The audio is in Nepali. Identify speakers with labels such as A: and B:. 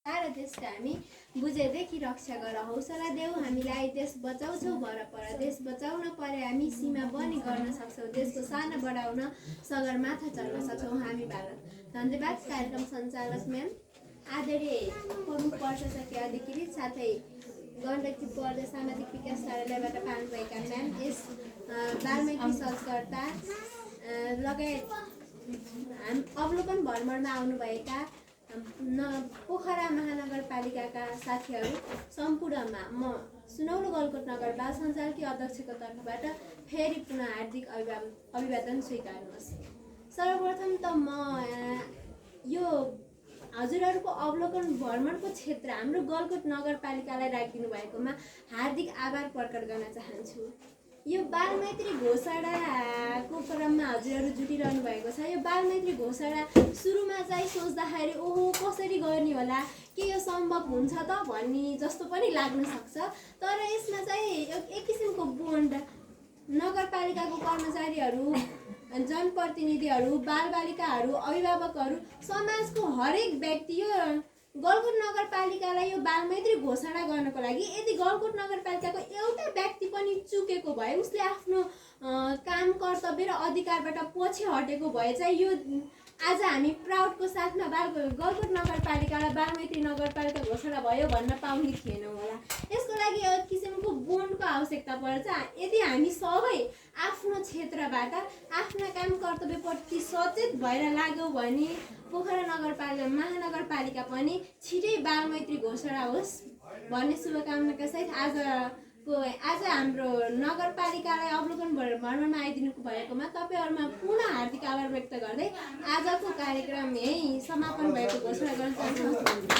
A: र त्यसको हामी बुझेदेखि रक्षा गर, हौसला देऊ हामीलाई, देश बचाउँछौ भर पर, देश बचाउन परे हामी सीमा बनी गर्न सक्छौँ, देशको साना बढाउन सगरमाथा चढ्न सक्छौँ हामी भारत। धन्यवाद कार्यक्रम सञ्चालक म्याम, आदरणीय प्रमुख प्रशासकीय अधिकृत साथै गण्डकी प्रदेश सामाजिक विकास कार्यालयबाट पाल्नुभएका म्याम, यस बाल्मिकी सर्चकर्ता लगायत अवलोकन भ्रमणमा आउनुभएका पोखरा महानगरपालिकाका साथीहरू सम्पूर्णमा म सुनौलो गलकोट नगर बाल सञ्जालकी अध्यक्षको तर्फबाट फेरि पुनः हार्दिक अभिवादन स्वीकार्नुहोस्। सर्वप्रथम त म यो हजुरहरूको अवलोकन भ्रमणको क्षेत्र हाम्रो गलकोट नगरपालिकालाई राखिदिनु भएकोमा हार्दिक आभार प्रकट गर्न चाहन्छु। यो बालमैत्री घोषणाको क्रममा हजुरहरू जुटिरहनु भएको छ। यो बालमैत्री घोषणा सुरुमा चाहिँ सोच्दाखेरि ओहो कसरी गर्ने होला, के यो सम्भव हुन्छ त भन्ने जस्तो पनि लाग्न सक्छ। तर यसमा चाहिँ एक किसिमको बोन्ड नगरपालिकाको कर्मचारीहरू, जनप्रतिनिधिहरू, बालबालिकाहरू, अभिभावकहरू, समाजको हरेक व्यक्ति यो गलकोट नगरपालिकालाई यो बालमैत्री घोषणा गर्नको लागि यदि गलकोट नगरपालिकाको एउटा व्यक्ति पनि चुकेको भए, उसले आफ्नो काम कर्तव्य र अधिकारबाट पछि हटेको भए चाहिँ यो आज हामी प्राउडको साथमा गलकोट नगरपालिकालाई बालमैत्री नगरपालिका घोषणा भयो भन्न पाउने थिएनौँ होला। यसको लागि एक किसिमको बोन्डको आवश्यकता पर्छ। यदि हामी सबै आफ्नो क्षेत्रबाट आफ्ना काम कर्तव्यप्रति सचेत भएर लाग्यौँ भने पोखरा नगरपालिका महानगरपालिका पनि छिटै बालमैत्री घोषणा होस् भन्ने शुभकामनाका सहित आज हाम्रो नगरपालिकालाई अवलोकन भ्रमणमा आइदिनु भएकोमा तपाईँहरूमा पुनः हार्दिक आभार व्यक्त गर्दै आजको कार्यक्रम यही समापन भएको घोषणा गर्न चाहन्छु।